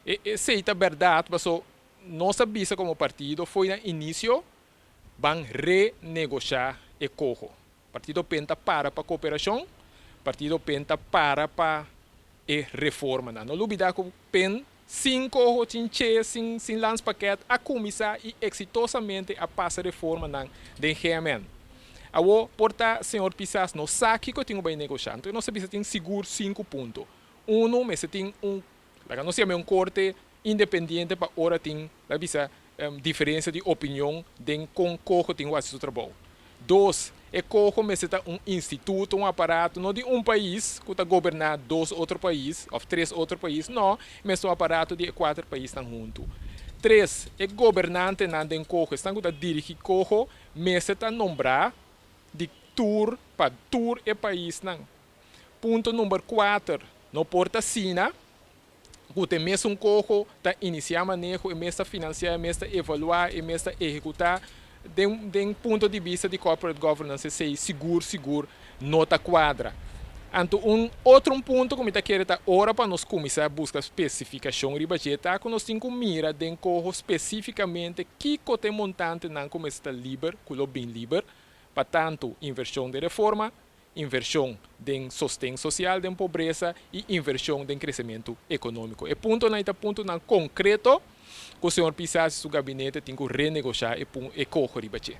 Esei ta bèrdat, paso nos a bisa komo partido for na inisio, ban renegoshá e coho. Partido PEN ta para pa kooperashon, Partido PEN ta para pa e reformanan. No lubidá ku PEN sin coho, sin che, sin landspakket a kuminsá i eksitosamente a pasa reformanan den GMN. Awor por ta señor Pisas no sa kiko tin ku bai negoshá. Anto nos a bisa tin sigur sinku punto. Unu, mester tin un, laga nos yama un korte independiente pa ora tin, laga bisa, diferensia di opinion den kon coho tin ku hasi su trabou. Dos, e coho mester ta un instituto, un aparato, no di un pais ku ta goberná dos otro pais òf tres otro pais, no, mester un aparato di e kuater paisnan huntu. Tres, e gobernantenan den coho, esnan ku ta dirigí coho, mester ta nombrá di tur pa tur e paisnan. Punto number kuater, no por ta asina ku ta e mesun koho ta inisiá maneho, e mes ta finansiá, e mes ta evaluá, e mes ta ehekutá. Den den punto di bista di corporate governance esei sigur sigur no ta kuadra. Anto un otro un punto ku mi ta kere ta ora pa nos kuminsá buska spesifikashon riba dje ta ku nos tin ku mira den koho spesifikamente kiko ta e montantenan ku mester ta liber, ku lo bin liber pa tantu invershon den reforma, invershon den sosten sosial den pobresa i invershon den kresementu ekonómiko. E puntonan ei ta puntonan konkreto ku señor Pisas i su gabinete tin ku renegoshá e koho riba dje.